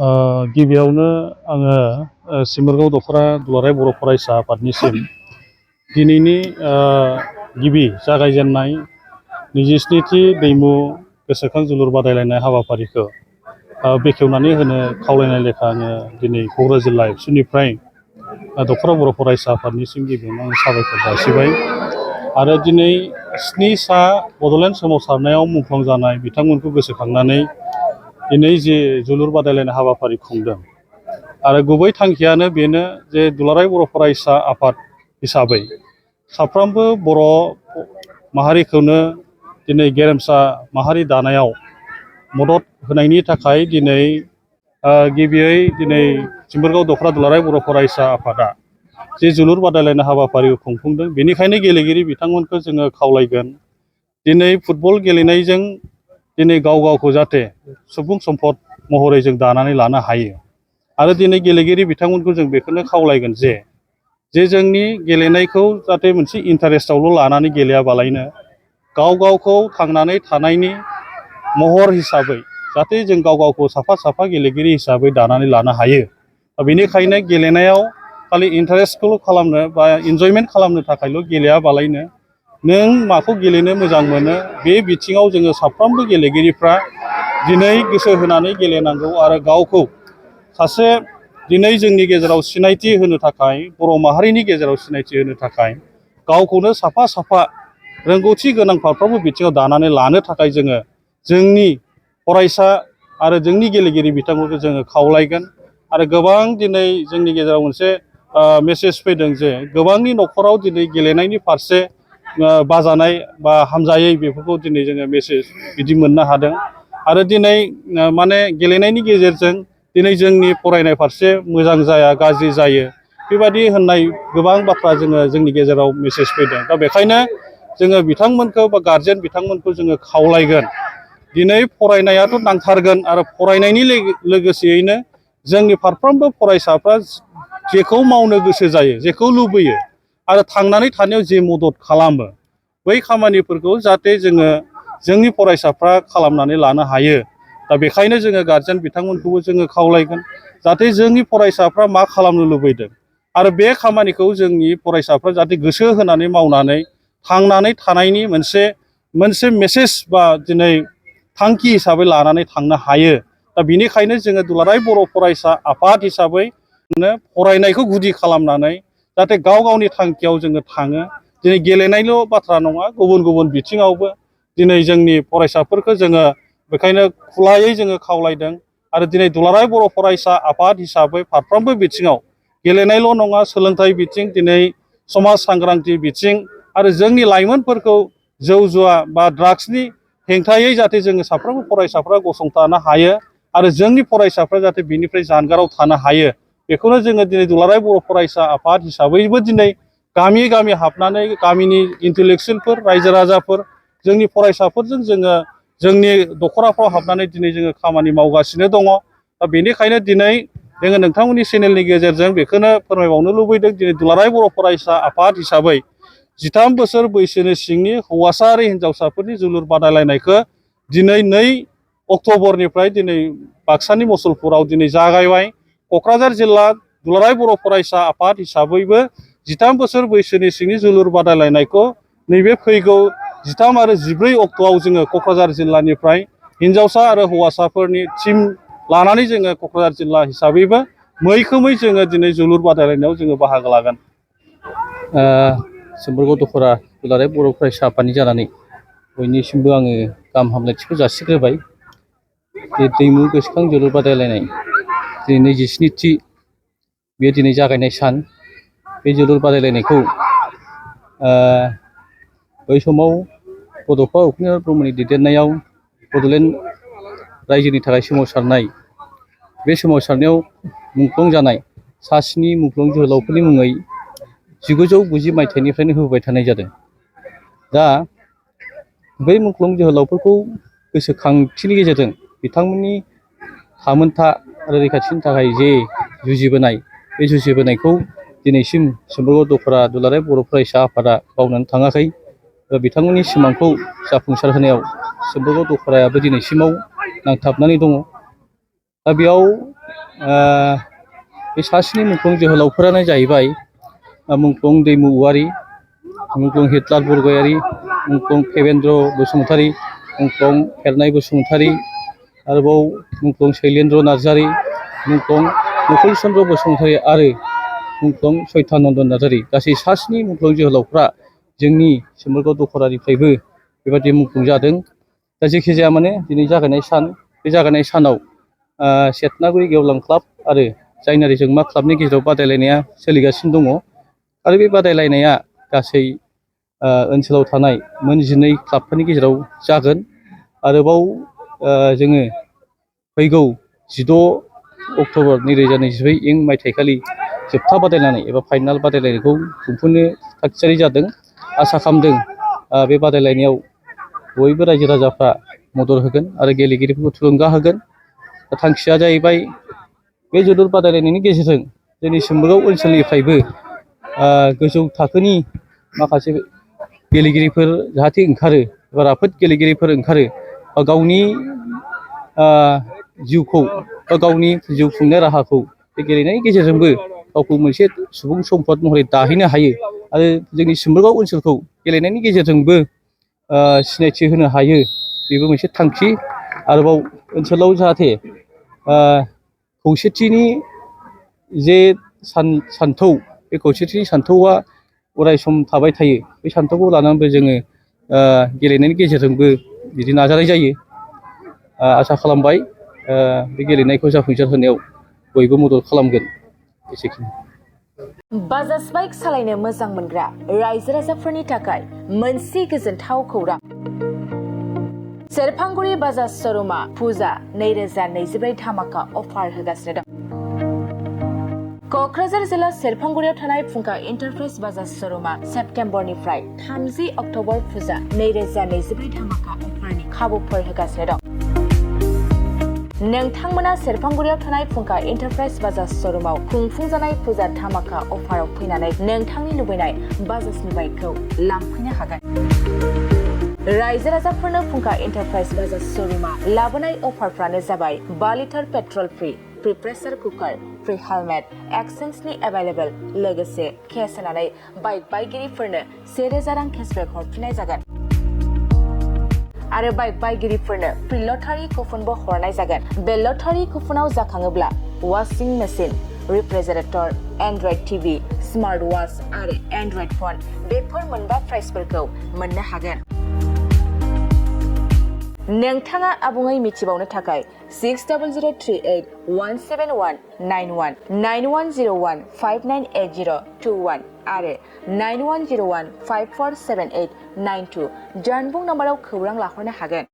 गिबियावनो आङो सिमोरगाव दख'रा दुलाराय बर' फरायसा आफादनिसिम दिनैनि गिबि जागायजेननाय 27थि दैमु गोसोखां जोलुर बादायलायनाय हाबाफारिखौ बेखेवनानै होनो खावलायनाय लेखा आङो दिनै क'क्राझार जिल्ला एबसुनिफ्राय दख'रा बर' फरायसा आफादनिसिम गिबियावनो आं साबायखर जासिबाय आरो दिनै 7 सा बड'लेण्ड सोमावसारनायाव मुंख्लं जानाय बिथांमोनखौ गोसोखांनानै दिनै जे जोलुर बादायलायनाय हाबाफारि खुंदों आरो गुबै थांखियानो बेनो जे दुलाराय बर' फरायसा आफाद हिसाबै साफ्रोमबो बर' माहारिखौनो दिनै गेरेमसा माहारि दानायाव मदद होनायनि थाखाय दिनै गिबियै दिनै सिमोरगाव दख'रा दुलाराय बर' फरायसा आफादा जे जोलुर बादायलायनाय हाबाफारिखौ खुंफुंदों। बेनिखायनो गेलेगिरि बिथांमोनखौ जोङो खावलायगोन दिनै फुटबल गेलेनायजों दिनै गाव गावखौ जाहाथे सुबुं सम्पद महरै जों दानानै लानो हायो आरो दिनै गेलेगिरि बिथांमोनखौ जों बेखौनो खावलायगोन जे जोंनि गेलेनायखौ जाहाथे मोनसे इन्टारेस्टआवल' लानानै गेलेयाबालायनो गाव गावखौ थांनानै थानायनि महर हिसाबै जाहाथे जों गाव गावखौ साफा गेलेगिरि हिसाबै दानानै लानो हायो। बेनिखायनो गेलेनायाव खालि इन्टारेस्टखौल' खालामनो बा इन्जयमेन्ट खालामनो थाखायल' गेलेयाबालायनो नों माखौ गेलेनो मोजां मोनो बे बिथिङाव जोङो साफ्रोमबो गेलेगिरिफ्रा दिनै गोसो होनानै गेलेनांगौ आरो गावखौ सासे दिनै जोंनि गेजेराव सिनायथि होनो थाखाय बर' माहारिनि गेजेराव सिनायथि होनो थाखाय गावखौनो साफा रोंगौथि गोनां फारफ्रोमबो बिथिङाव दानानै लानो थाखाय जोङो जोंनि फरायसा आरो जोंनि गेलेगिरि बिथांमोनखौ जोङो खावलायगोन आरो गोबां दिनै जोंनि गेजेराव मोनसे मेसेज फैदों जे गोबांनि न'खराव दिनै गेलेनायनि फारसे बाजानाय बा हामजायै बेफोरखौ दिनै जोङो मेसेज बिदि मोननो हादों आरो दिनै माने गेलेनायनि गेजेरजों दिनै जोंनि फरायनाय फारसे मोजां जाया गाज्रि जायो बेबायदि होननाय गोबां बाथ्रा जोंनि गेजेराव मेसेज फैदों। दा बेखायनो जोङो बिथांमोनखौ बा गारजेन बिथांमोनखौ जोङो खावलायगोन दिनै फरायनायाथ' नांथारगोन आरो फरायनायनि लोगोसेयैनो जोंनि फारफ्रोमबो फरायसाफ्रा जेखौ मावनो गोसो जायो जेखौ लुबैयो आरो थांनानै थानायाव जे मदद खालामो बै खामानिफोरखौ जाहाथे जोङो जोंनि फरायसाफ्रा खालामनानै लानो हायो। दा बेखायनो जोङो गारजेन बिथांमोनखौबो जोङो खावलायगोन जाहाथे जोंनि फरायसाफ्रा मा खालामनो लुबैदों आरो बे खामानिखौ जोंनि फरायसाफ्रा जाहाथे गोसो होनानै मावनानै थांनानै थानायनि मोनसे मेसेज बा दिनै थांखि हिसाबै लानानै थांनो हायो। दा बेनिखायनो जोङो दुलाराय बर' फरायसा आफाद हिसाबै फरायनायखौ गुदि खालामनानै जाहाथे गाव गावनि थांखियाव जोङो थाङो। दिनै गेलेनायल' बाथ्रा नङा गुबुन बिथिङावबो दिनै जोंनि फरायसाफोरखौ जोङो बेखायनो खुलायै जोङो खावलायदों आरो दिनै दुलाराय बर' फरायसा आफाद हिसाबै फारफ्रोमबो बिथिङाव गेलेनायल' नङा सोलोंथाइ बिथिं दिनै समाज सांग्रांथि बिथिं आरो जोंनि लाइमोनफोरखौ जौ जुवा बा ड्राग्सनि हेंथायै जाहाथे जोङो साफ्रोमबो फरायसाफ्रा गसंथानो हायो आरो जोंनि फरायसाफ्रा जाहाथे बिनिफ्राय जानगाराव थानो हायो बेखौनो जोङो दिनै दुलाराय बर' फरायसा आफाद हिसाबैबो दिनै गामि हाबनानै गामिनि इन्टेलेक्सुयेलफोर रायजो राजाफोर जोंनि फरायसाफोरजों जोङो जोंनि दख'राफ्राव हाबनानै दिनै जोङो खामानि मावगासिनो दङ। दा बेनिखायनो दिनै जोङो नोंथांमोननि चेनेलनि गेजेरजों बेखौनो फोरमायबावनो लुबैदों दिनै दुलाराय बर' फरायसा आफाद हिसाबै 13 बोसोर बैसोनि सिंनि हौवासा आरो हिन्जावसाफोरनि जोलुर बादायलायनायखौ दिनै 2 अक्ट'बरनिफ्राय दिनै बाक्सानि मुसलपुराव दिनै जागायबाय। क'क्राझार जिल्ला दुलाराय बर' फरायसा आफाद हिसाबैबो 13 बोसोर बैसोनि सिंनि जोलुर बादायलायनायखौ नैबे फैगौ 13 आरो 14 अक्ट'आव जोङो क'क्राझार जिल्लानिफ्राय हिन्जावसा आरो हौवासाफोरनि टिम लानानै जोङो क'क्राझार जिल्ला हिसाबैबो मैखोमै जोङो दिनै जोलुर बादायलायनायाव जोङो बाहागो लागोन। सिमबोरगाव दख'रा दुलाराय बर' फरायसा आफादनि जानानै बयनिसिमबो आङो गाहाम हामलायथिखौ जासिग्रोबाय। बे दैमु गोसोखां जोलुर बादायलायनाय दिनै 27थि बे दिनै जागायनाय सान बे जोलुर बादायलायनायखौ बै समाव बड'फा उपेन्द्र ब्रह्मनि दैदेननायाव बड'लेण्ड रायजोनि थाखाय सोमावसारनाय बे सोमावसारनायाव मुंख्लं जानाय सा 7 मुंख्लं जोहोलावफोरनि मुङै 1990 मायथाइनिफ्रायनो होबोबाय थानाय जादों। दा बै मुंख्लं जोहोलावफोरखौ गोसोखांथिनि गेजेरजों बिथांमोननि थामोनथा आरो रैखाथिनि थाखाय जे जुजिबोनाय बे जुजिबोनायखौ दिनैसिम सिमबोरगाव दख'रा दुलाराय बर' फरायसा आफादा बावनानै थाङाखै। बिथांमोननि सिमांखौ जाफुंसार होनायाव सिमबोरगाव दख'रायाबो दिनैसिमाव नांथाबनानै दङ। दा बेयाव बे सा स्नि मुंख्लं जोहोलावफोरानो जाहैबाय मुंख्लं दैमु औवारि, मुंख्लं हिटलार बरगयारि, मुंख्लं फेबेन्द्र बसुमतारि, मुंख्लं फेरनाय बसुमतारि, आरोबाव मुंख्लं शैलेन्द्र नार्जारि, मुंख्लं मुकुल चन्द्र बसुमतारि आरो मुंख्लं सयतानन्द नार्जारि गासै सा स्नि मुंख्लं जोहोलावफ्रा जोंनि सिम्बोरगाव दख'रानिफ्रायबो बेबायदि मुंख्लं जादों। दा जेखि जाया माने दिनै जागायनाय सान, बे जागायनाय सानाव सेटनागुरि गेवलां क्लाब आरो जायनारि जोंमा क्लाबनि गेजेराव बादायलायनाया सोलिगासिनो दङ आरो बे बादायलायनाया गासै ओनसोलाव थानाय मोन 12 क्लाबफोरनि गेजेराव जागोन। आरोबाव जोङो फैगौ 16 अक्ट'बर 2024 मायथाइखालि जोबथा बादायलायनाय एबा फाइनाल बादायलायनायखौ खुंफुंनो थागथियारि जादों। आसा खालामदों बे बादायलायनायाव बयबो रायजो राजाफ्रा मदद होगोन आरो गेलेगिरिफोरखौ थुलुंगा होगोन। थांखिया जाहैबाय बे जोलुर बादायलायनायनि गेजेरजों जोंनि सिम्बोरगाव ओनसोलनिफ्रायबो गोजौ थाखोनि माखासे गेलेगिरिफोर जाहाथे ओंखारो एबा राफोद गेलेगिरिफोर ओंखारो बा गावनि जिउखौ बा गावनि जिउ खुंनाय राहाखौ बे गेलेनायनि गेजेरजोंबो गावखौ मोनसे सुबुं सम्पद महरै दाहैनो हायो आरो जोंनि सिम्बोरगाव ओनसोलखौ गेलेनायनि गेजेरजोंबो सिनायथि होनो हायो, बेबो मोनसे थांखि। आरोबाव ओनसोलाव जाहाथे खौसेथिनि जे सान्थौ, बे खौसेथिनि सान्थौआ अराय सम थाबाय थायो। बे सान्थौखौ लानानैबो जोङो गेलेनायनि गेजेरजोंबो बिदि नाजानाय जायो। आसा खालामबाय बे गेलेनायखौ जाफुंसार होनायाव बयबो मदद खालामगोन। एसेखिनि। बाजाज बाइक सालायनो मोजां मोनग्रा रायजो राजाफोरनि थाखाय मोनसे गोजोनथाव खौरां। सेरफांगुरि बाजाज श'रुमा फुजा 2024 धामाका अफार होगासिनो दं। क'क्राझार जिल्ला सेरफांगुरियाव थानाय फुंखा एन्टारप्राइज बाजाज श'रुमा सेप्तेम्बरनिफ्राय 30 अक्ट'बर फुजा 2024 धामाका अफारनि खाबुफोर होगासिनो दं। नोंथांमोना सेरफांगुरियाव थानाय फुंखा एन्टारप्राइज बाजाज श'रुमाव खुंफुंजानाय फुजा धामाका अफाराव फैनानै नोंथांनि लुबैनाय बाजाजनि बाइकखौ लांफैनो हागोन। रायजो राजाफोरनो फुंखा एन्टारप्राइज बाजाज श'रुमा लाबोनाय अफारफ्रानो जाबाय 5 litre petrol free, pressure cooker, free helmet, एक्सचेन्जनि एभेलेबल, लोगोसे केस होनानै बाइक बायगिरिफोरनो 1000 रां केसबेक हरफिननाय जागोन। आरो बाइक बायगिरिफोरनो फ्रि लटारि कुपनबो हरनाय जागोन। बे लटारि कुपनाव जाखाङोब्ला washing machine, refrigerator, android TV, smart watch आरो एन्ड्रइड फन बेफोर मोनबा प्राइजफोरखौ मोननो हागोन। नोंथाङा आबुङै मिथिबावनो थाखाय 6003817191 9101598021 आरो 9101547892 जानबुं नाम्बाराव खौरां लाहरनो हागोन।